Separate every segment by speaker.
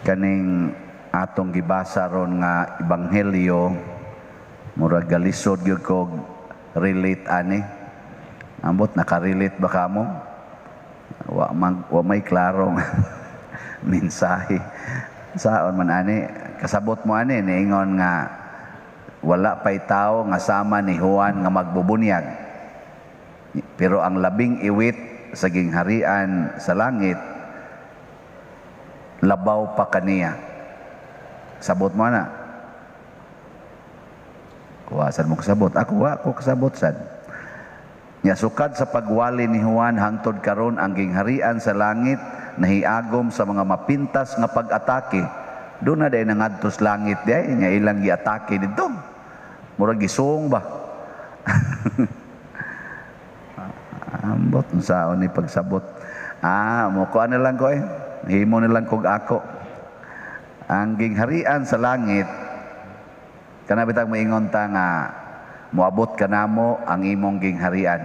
Speaker 1: Kaning atong gibasa ron nga ebanghelyo, murag galisod gyud kog relate ani. Ambot, naka-relate ba kamo? Wa man, wa may klarong mensahe. Saon man ani? Kasabot mo ani, niingon nga wala pay tao nga sama ni Juan nga magbubunyag. Pero ang labing iwit sa gingharian sa langit labaw pa kaniya. Sabot mo na. Kuha sad mo kasabot. Ako wa ko kasabot sad. Nya sukad sa pagwali ni Juan hangtod karon, ang gingharian sa langit nahiagom sa mga mapintas nga pag-atake. Doon na dahil nangadto sa langit di ay nya ilang giatake didto. Murag gisuong ba? Ambot unsaon ni pagsabot. Ah, mo kuan na lang ko eh. Himo na lang kog ako. Ang gingharian sa langit kana bitang moingon ta nga moabot kanamo ang imong gingharian.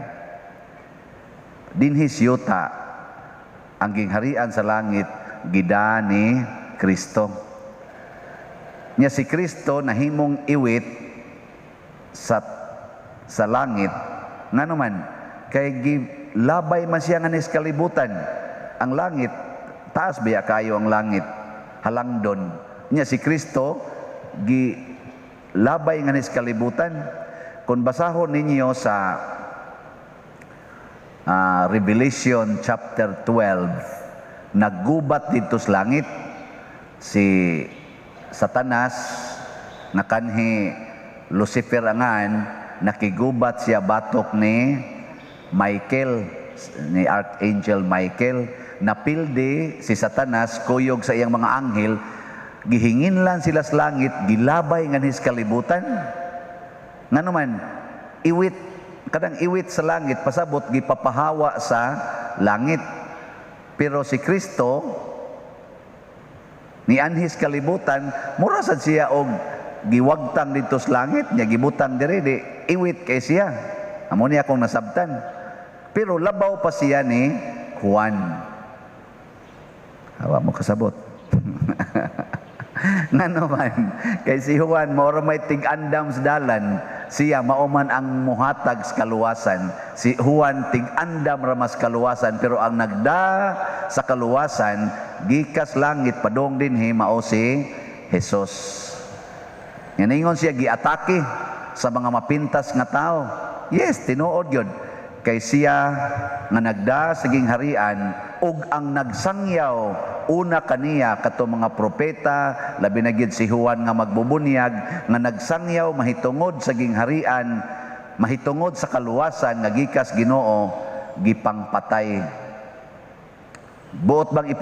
Speaker 1: Dinhi sa yuta, ang gingharian sa langit gida ni Kristo. Nya si Kristo nahimong iwit sa langit, ngano man kay gilabay man siya nga sa kalibutan. Ang langit, taas biya kayo ang langit, halangdon. Nya si Kristo gilabay nga sa kalibutan. Kung basahon ninyo sa Revelation chapter 12, naggubat dito sa langit si Satanas nga kanhi Lucifer angan, nakigubat siya batok ni Michael, ni Archangel Michael. Napildi si Satanas kuyog sa iyang mga anghel, gihinginlan sila sa langit, gilabay nganhi sa kalibutan. Ngano man iwit kadang iwit sa langit, pasabot gipapahawa sa langit. Pero si Kristo nianhis kalibutan, mura sad siya og giwagtang dito sa langit nya gibutang diri, di iwit kay siya. Amo niya akong nasabtan. Pero labaw pa siya ni Juan. Hawa mo kasabot. Ngano man kay si Juan mao ra may tig-andam sa dalan, siya mao man ang muhatag sa kaluwasan. Si Juan tig-andam ra mas kaluwasan, pero ang nagda sa kaluwasan gikas langit padung dinhi mao si Jesus. Nga siya giatake sa mga mapintas nga tao. Yes, tinuod yun. Kay siya nga nagda sa gingharian ug ang nagsangyaw una kaniya kato mga propeta, labi na gyud si Juan nga magbubunyag, nga nagsangyaw mahitungod sa gingharian, mahitungod sa kaluwasan nga gikas Ginoo, gipangpatay. Buot bang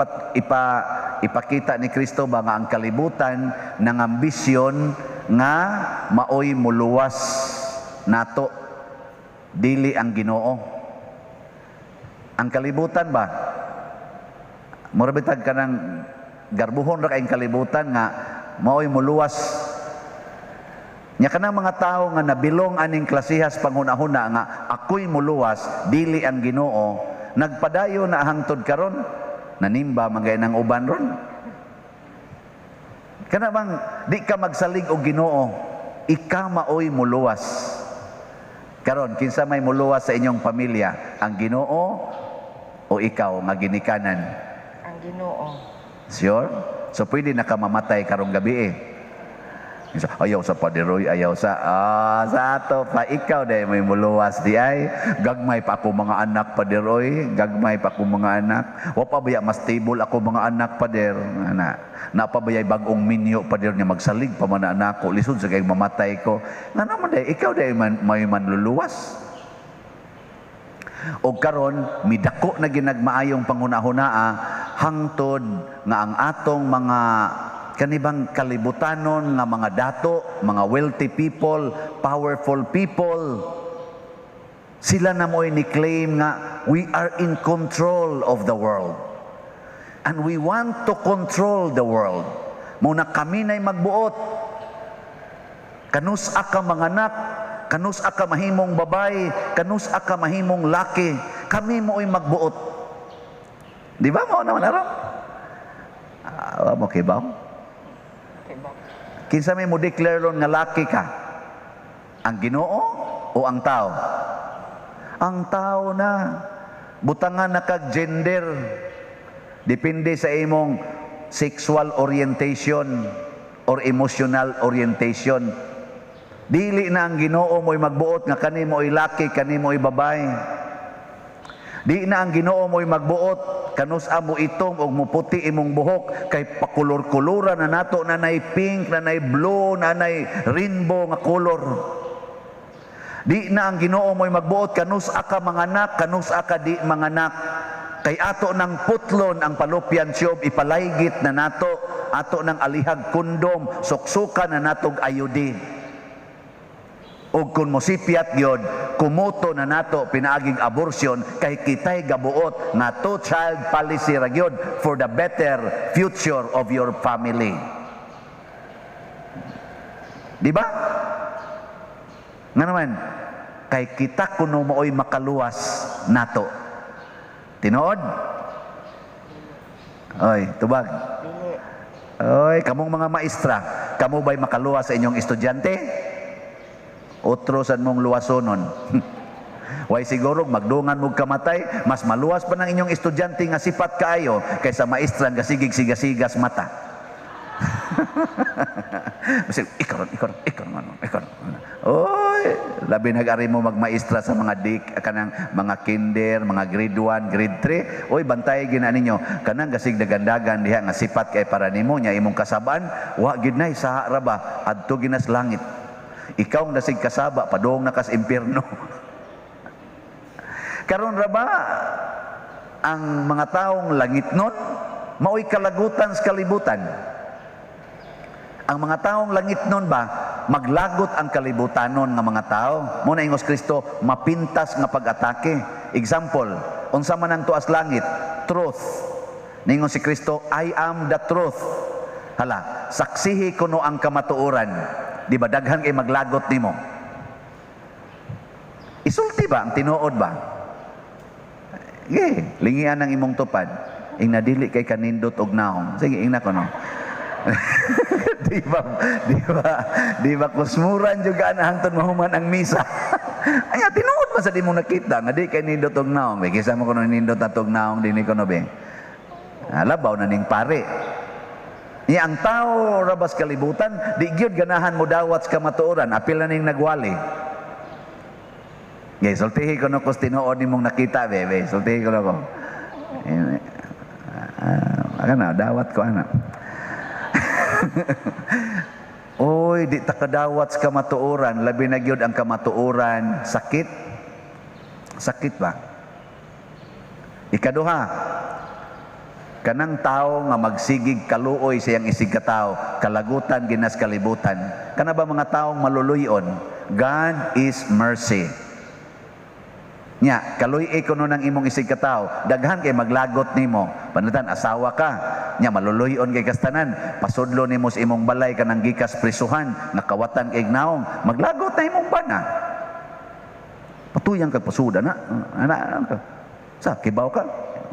Speaker 1: ipakita ni Kristo ba nga ang kalibutan ng ambisyon nga maoy muluwas nato, dili ang Ginoo? Ang kalibutan ba, mura bitag kanang garbuhon ra kayong kalibutan nga maoy muluwas nya. Kanang mga tawo nga nabilong aning klasihas panghuna-huna nga ako'y muluwas, dili ang Ginoo, nagpadayon na hangtod karon, nanimba man gay ng uban ron. Kana bang di ka magsalig og Ginoo, ika maoy muluwas. Karon, kinsa may muluwas sa inyong pamilya, ang Ginoo o ikaw nga ginikanan?
Speaker 2: Ang Ginoo.
Speaker 1: Sure? So pwede na ka mamatay karong gabi eh. Ayaw sa, Pader Roy, ayaw sa. Ah, sa ato pa, ikaw dahil may muluwas di ay. Gagmay pa ako mga anak, Pader Roy. Gagmay pa ako mga anak. Wa pa baya mas stable ako mga anak, Pader? Ana. Napabayay bag-ong minyo, Pader, niya magsalig pa man na anak ko. Lisod sa kay mamatay ko. Nga naman dahil, ikaw dahil man, may manluluwas. O karon midako na ginagmaayong panghuna-hunaa hangtod nga ang atong mga kanibang kalibutanon nga mga dato, mga wealthy people, powerful people, sila na mo'y ni-claim nga we are in control of the world. And we want to control the world. Muna kami na'y magbuot. Kanus-a ka manganak, kanus-a ka mahimong babay, kanus-a ka mahimong laki, kami mo'y magbuot. Di ba mo naman aron? Ah, Oh, okay ba?
Speaker 2: Okay ba?
Speaker 1: Kinsa may mo declare ron nga laki ka? Ang Ginoo o ang tao? Ang tao na. Butangan na kag gender. Depende sa imong sexual orientation or emotional orientation. Dili na ang Ginoo mo'y magbuot nga kani mo'y laki, kani mo'y babae. Di na ang Ginoo mo'y magbuot kanus-a mo itom og muputi imong buhok, kay pakulor-kulura na nato, na nay pink, na nay blue, na nay rainbow nga color. Di na ang Ginoo mo'y magbuot kanus-a ka manganak, kanus-a ka di manganak. Kay ato nang putlon ang fallopian tube, ipalaygit na nato, ato nang alihag kondom, suksukan na natog IUD. Ug kung mosipyat gyud, kumoto na nato pinaaging abortion, kay kitay gabuot nga two child policy ra gyud for the better future of your family. Di ba? Nga naman, kay kita kuno mooy makaluwas nato. Tinuod? Oy, tubag.
Speaker 2: Dili.
Speaker 1: Oy, kamong mga maestra, kamo ba'y makaluwas sa inyong estudyante? Otro sad mong luwasonon. Way siguro magdungan mo kamatay, mas maluwas pa ng inyong estudyante nga sipat kaayo kaysa maestra nga sigig siga-sigas mata. Basta, ikaw ron, ikaw ron, ikaw ron, ikaw ron. Oy, labi nag-ari mo magmaestra sa mga dik, kanang mga kinder, mga grade 1, grade 3. Oy, bantay gina ninyo. Kanang gasig dagandagan diha nga sipat kay para nimo nya imong kasabaan, wa gid nay saha ra ba adto ginas langit. Ikaw ang dasig kasaba, padung na kas impierno. Karon ra ba ang mga taong langit nun, mao'y kalagutan sa kalibutan? Ang mga taong langit nun ba, maglagot ang kalibutanon nga mga tao. Muna ingos Kristo, mapintas nga pag-atake. Example, unsa man ang tuas langit? Truth. Ningon si Kristo, "I am the truth." Hala, saksihi kuno ang kamatuoran. Di ba daghan kay maglagot nimo? Isulti ba ang tinuod ba? Sige, lingian ang imong tupad. Ing nadili kay kanindot og naong. Sige, ingna ko no. Di ba kusmuran juga na hangtod mahuman ang misa? Ay, tinuod ba sa di mo nakita nga di kay nindot og naong? Be, kisa mo kuno nindot na og naong dinhi kuno be. Ah, labaw na ning pare. Ni ang tao rabas kalibutan, di gyud ganahan mo dawat sa kamatuoran, apil na ning nagwali. Gay, sultihi ko no kung tinuod nimong nakita, bebe. Sultihi ko no ko. Eh, ah, na, dawat ko ana. Oy, di ta kadawat sa kamatuoran, labi na gyud ang kamatuoran, sakit. Sakit ba? Ikaduha, kanang tao nga magsigig kaluoy sa iyang isig katao, kalagutan ginas kalibutan. Kana ba mga taong maluluyon? God is mercy. Nya, kaluy kuno ng imong isig katao, daghan kay maglagot nimo. Pananglitan asawa ka, nya maluluyon kay kastanan, pasudlo nimo sa imong balay kanang gikas prisuhan, nakawatan kay naong, maglagot na imong bana. Patuyang kag pasuda na. Ana, ka. Sa kibaw ka.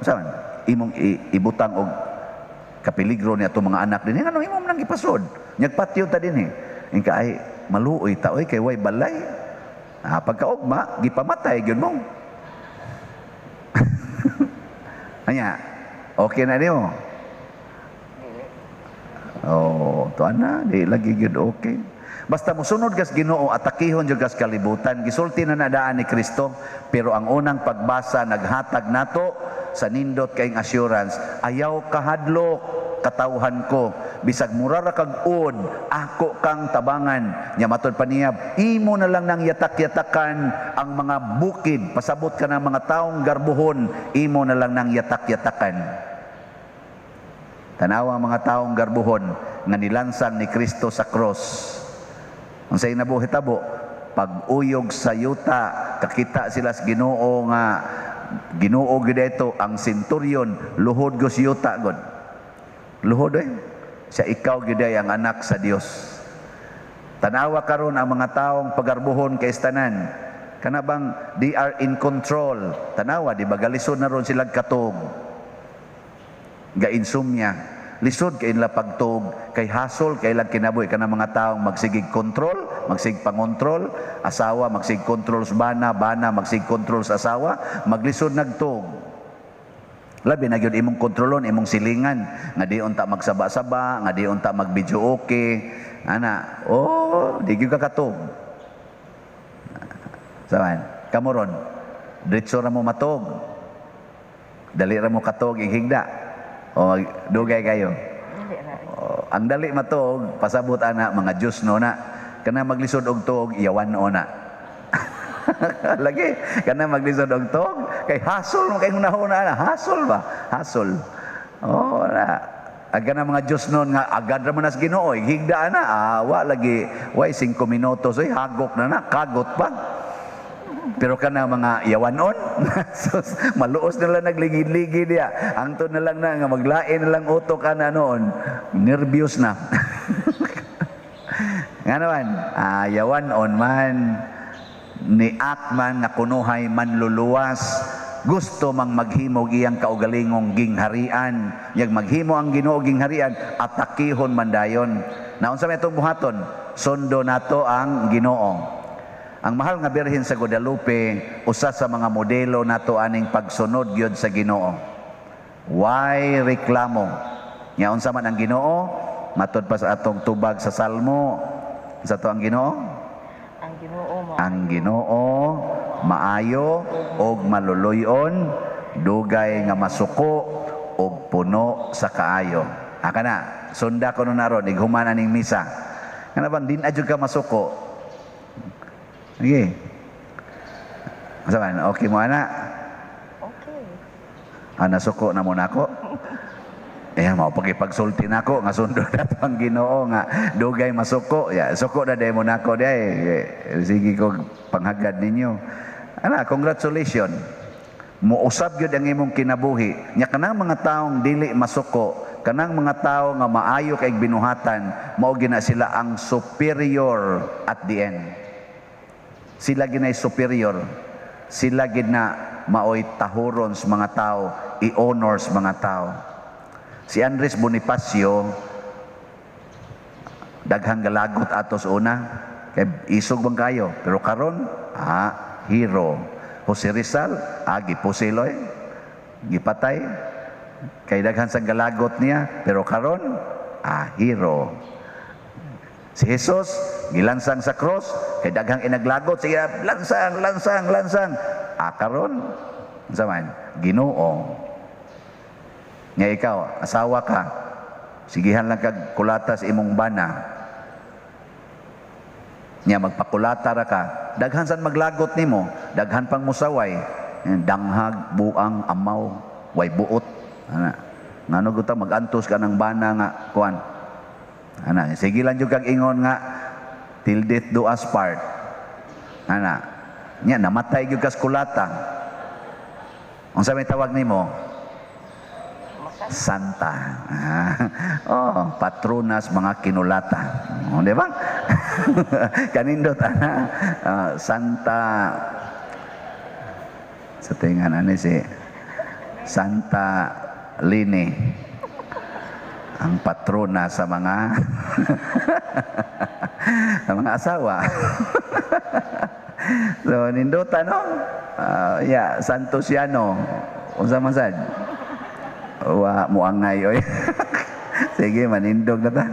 Speaker 1: Sa man imong ibutang og kapeligro niya atong mga anak din. Ano imong nang gipasod? Nyagpatyo ta din eh. Ingka ay maluoy ta oy kay way balay. Ah, pagkaugma, gipamatay gyud mo. Anya, okay na niyo.
Speaker 2: Dili.
Speaker 1: Oh, tuan na, di lagi gyud okay. Basta mosunod kas Ginoo, atakihon jud kas kalibutan. Gisulti na nadaan ni Kristo, pero ang unang pagbasa naghatag nato sa nindot kayong assurance, ayaw kahadlok katawhan ko, bisag mura ra kag ud, ako kang tabangan. Nya matod pa niya, imo na lang nang yatak-yatakan ang mga bukid, pasabot ka ng mga taong garbuhon, imo na lang nang yatak-yatakan. Tanawa ang mga taong garbuhon nga nilansang ni Kristo sa cross. Unsay nabuhi tabo? Pag-uyog sa yuta, kakita sila sa Ginoo nga Ginoo gyud ito ang centurion, luhod go sa yuta god. Luhod eh. Siya ikaw gyud ay ang anak sa Dios. Tanawa karon ang mga taong pagarbuhon kay tanan. Kana bang they are in control. Tanawa di ba galisod na ron sila katog. Ga-insomnia. Lisod kay nila pagtuog kay hasol kay ilang kinabuhi kanang mga taong magsigig kontrol, magsig pangontrol, asawa magsig kontrol sa bana, bana magsig kontrol sa asawa, maglisod nagtuog. Labi na gyud imong kontrolon, imong silingan nga di unta magsaba-saba, nga di unta mag-video okay, ana, oh, di gyud ka katuog. Saman, kamo ron, diretso ra mo matuog. Dali ra mo katuog ighigda. O dugay kayo.
Speaker 2: Dili ra.
Speaker 1: O, ang dali matuog, pasabot ana mga Diyos no na. Kana maglisod og tuog, yawan o na. Lagi, kana maglisod og tuog, kay hasol mo kay hunahuna na, hasol ba? Hasol. Oh, na. Ang kana mga Diyos noon nga agad ra man nas Ginoo, higda na, wa lagi, way 5 minutos, oy hagok na na, kagot pa. Pero kana mga yawanon, sus, maluos na lang nagligid-ligid diya. Angto na lang na nga maglain na lang utok ana noon, nervyos na. Nga naman, yawan-on man, ni Akman nga kunuhay manluluwas, gusto mang maghimog iyang kaugalingong gingharian. Yag maghimo ang Ginoo gingharian, atakihon man dayon. Naunsa may itong buhaton? Sundo nato ang Ginoo. Ang mahal nga Birhen sa Guadalupe, usa sa mga modelo nato aning pagsunod gyud sa Ginoo. Why reklamo? Nya unsa man ang Ginoo? Matod pa sa atong tubag sa Salmo, sa to ang Ginoo?
Speaker 2: Ang Ginoo mo.
Speaker 1: Ang Ginoo maayo og maluluyon, dugay nga masuko og puno sa kaayo. Aka na, sunda ko nun aron, ighuman aning misa. Nga bang din adyo ka masuko? Sige. Asa man, okay mo ana?
Speaker 2: Okay.
Speaker 1: Ah, nasuko na mo nako. Eh, mao pagipagsulti nako nga sundo na to ang Ginoo nga dugay masuko. Ya, suko na day mo nako day. Sige ko panghagad ninyo. Ana, congratulations. Muusab gyud ang imong kinabuhi. Nya kanang mga taong dili masuko, kanang mga tao nga maayo kay binuhatan, mao gina sila ang superior at the end. Sila ginay superior. Sila gina maoy tahuron sa mga tao, i-honor sa mga tao. Si Andres Bonifacio, daghang galagot atos una, kay isog bang kayo, pero karon, hero. Jose Rizal, gipusiloy, gipatay, kay daghan sang galagot niya, pero karon, hero. Si Jesus, gilansang sa cross, kay daghang inaglagot, sige, lansang, lansang, lansang. Karon, unsa man, Ginoo. Nga ikaw, asawa ka, sigihan lang kag kulata sa imong bana. Nya magpakulata ra ka, daghan san maglagot nimo, daghan pang musaway, danghag, buang, amaw, way buot. Ana, ngano guta magantos ka ng bana nga kuan. Ana, sige lang jud kag ingon nga till death do us part. Ana, nya namatay gyud kas kulata. Unsa may tawag nimo? Santa. Oh, patronas mga kinulata. Oh, di ba? Kanindot ana. Santa sa tingan ani si Santa Lini ang patrona sa mga sa mga asawa. So nindota no? Yeah, Santosiano. Unsa man sad? Wa muangay oy. Sige, manindog na ta.